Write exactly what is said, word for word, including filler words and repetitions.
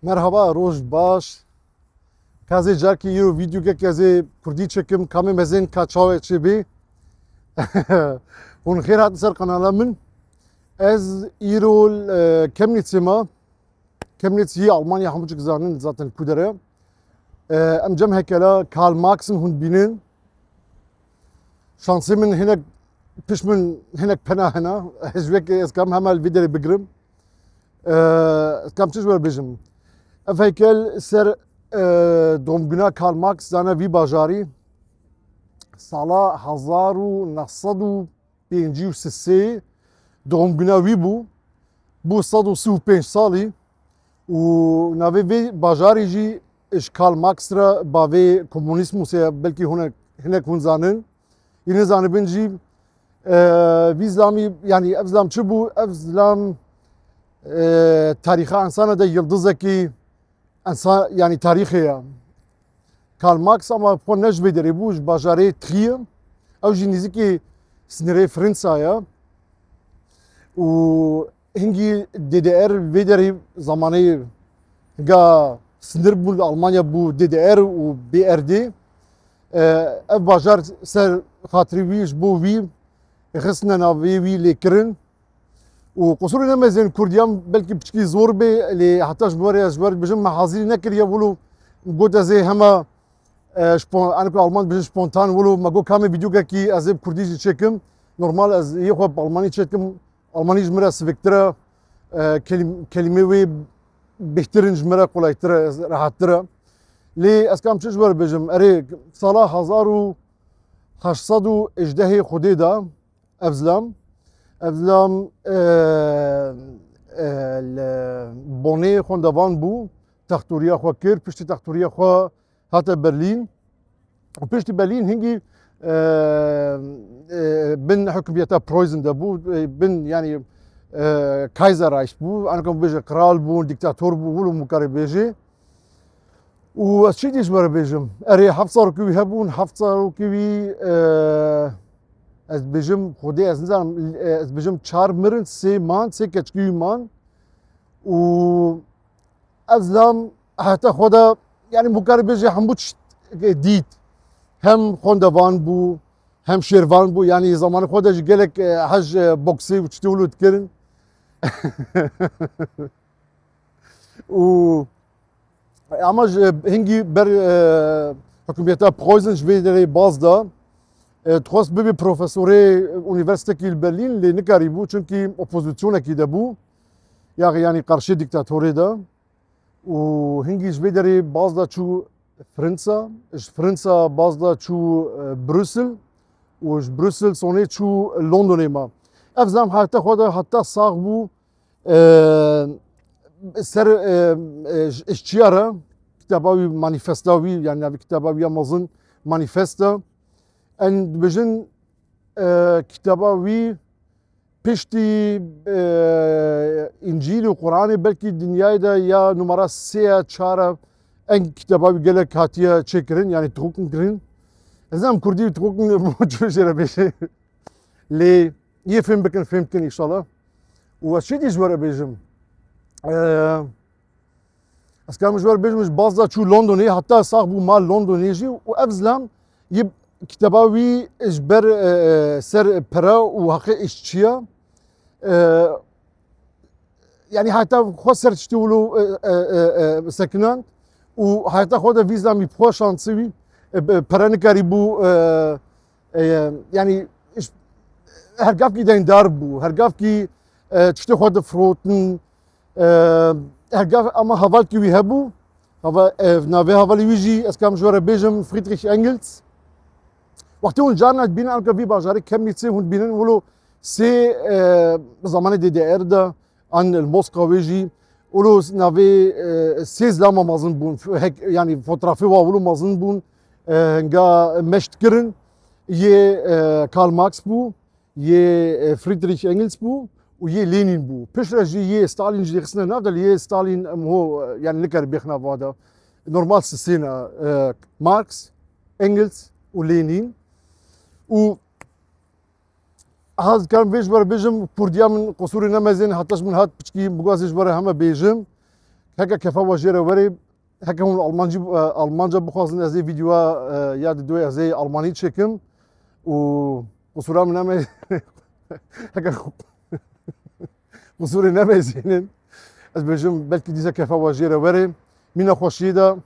Merhaba, roj baş. Ka ez ê carkê îro vîdeokek ez ê kurdî çêkim, ka me mezên ka çawa çêbê. Hûn xêr hatin ser kanala min. Ez îro, e, Chemnitz me. Chemnitz yê Almanya, hemû çik zanin zaten ku der e. E, em cem hekela Karl Marx in hûn bînin. Şansê min hinek, pişt min hinek pena hena. Ez wek ez kam hema li vê derê bigirim. E, ez kam çi ji we bêjim. Ev heykel ser, e, doğum güna Karl Marx zana vî bajarî. Sala hezar û neh sed û pêncî û sê doğum güna wî bû. Bû sed û sî û pênc salî û navê vê bajarî jî ji Karl Marx re bavê komunîzmûsê ye, belkî hûn, hinek hûn zanin. Yê nezanibin jî, e, vî zilamî, yanî ev zilam çi bû? Ev zilam, e, tarîxa insana de yildizekî ensa-, yanî tarîxê ye. Karl Marx ama xwe ne ji vê derê bû, ji bajarê Trier. Ew jî nêzîkî sinirê Fransa ye. Û hingî D D R vê derê zamanê ga sinir bû li Almanya bû D D R û B R D. E, ev bajar ser xatirî wî, ji bo wî xistine navê wî lêkirin. Û qusûrê ne mezên kurdiyan belkî piçkî zor bê, lê heta ji bo ez ji wer bêjim me hazirî nekiriye wilo got ez ê hema, e, spon-, anku Alman dibêjin spontan wilo me got kamê vîdeokekî ez ê bi kurdî jî çêkim. Normal ez yê xwe bi almanî çêdikim. Almanî ji min re siviktir e, e, kelîm-, kelîmê wê bêhtir in ji min re, kolaytir e, rehettir e. Lê ez kam çi ji wer bêjim? Erê, sala hezar û heşt sed û hejdehê Xwedê de ev zilam, ev zilam, e, e, li bonê xwendevan bû, textoriya xwe kir, piştî textoriya xwe hate Berlîn. Û piştî Berlîn hingî, e, e, bin hikûmiyeta Preußen de bû, e, bin, yanî, e, Kaiserreich bû, anka bêje kral bû, dîktator bû, wilo mukarê bêjê. Û ez çi dî ji we re bêjim? Erê, heft zarokî wî hebûn, heft zarokî wî, e, ez dibêjim, Xwedê ez nizanim, e, ez dibêjim çar mirin, sê man, sê keçikî wî man. Û ev zilam heta xwe de, yanî, mukarê bêjê hemû tişt dît. Hem xwendevan bû, hem şêrvan bû. Yanî, zamanê xwe de jî gelek, e, hej, e, boksê û tiştê wilo dikirin. Û ama ji hingî ber, e, hikûmeta Preußen ji vê derê baz da. E, dixwest bibe profesorê unîversîtekî li Berlîn, lê nikarîbû, çunkî opozîsyonekî de bû. Ya, yanî qarşê dîktatorê de. Û hingî ji vê derê baz da çû Fransa, ji Fransa baz da çû, e, Brüssel û ji Brüssel sonê çû Londonê ma. Ev zam heta xwe de heta sax bû, e, ser, e, e, ji, ji çiya re kitaba wî, manîfesta wî, yanî navê kitaba wî ya mezin manîfesta. Em dibêjin, e, kitaba wî piştî, e, Încîl û Quranê belkî dinyayê de ya numara sê ya çar e, en kitaba wî gelek hatiye çêkirin, yanî tixûkin kirin. Ez em kurdî tixûkin çû jê re bêje. Lê yê fêm bikin, fêm dikin înşallah. Û ez çi dî ji we re bêjim? E, Ez karim ji we re bêjim, ji baz da çû Londonê, heta sax bû mal Londonê jî û ev zilam yê kitaba wî ji ber, e, e, ser pere û heqê îşçiya, e, yanî heta xwe ser tiştê wilo, e, e, e, e, sekinand û heta xwe de vî zilamî bi xwe şansê wî, e, be-, pere nikarîbû, e, e, yanî iş-, her gavkî deyndar bû, her gavkî, e, tiştê xwe difirotin, e, her gav ama hevalkî wî hebû. Hava-, e, navê hevalê wî jî ez kam ji we re bêjim Friedrich Engels. Wextê hûn carna dibînin anka vî bajarê Chemnitzê hûn dibînin wilo sê, e, zamanê D D R de an li Moskawê jî wilo navê, e, sê zilama mezin bûn. Hek-, yanî fotoğrafê wa wilo mezin bûn. E, hinga meşt kirin yê, e, Karl Marx bû. Yê, e, Friedrich Engels bû û yê Lenin bû. Piştre jî yê Stalin jî xistine nav de, lê yê Stalin em ho, e, yanî nikare bêxina va de. Normal sisêna, e, Marx, Engels û Lenin. Û ez karim vê ji we re bêjim, kurdiya min qusûrê ne mezin, heta ji min hat piçkî, bigwazê ji we re heme bêjim. Heke kefa we jê re were, heke hûn Almancî, e, Almanca bixwazin, ez ê vîdeoya, e, ya didûyê ez ê Almanî çêkim û qisûra min neme-, heke qisûrê nemeyzînin. Ez bêjim, belkî dîsa kefa we jê re were. Mîna xweşiyê de,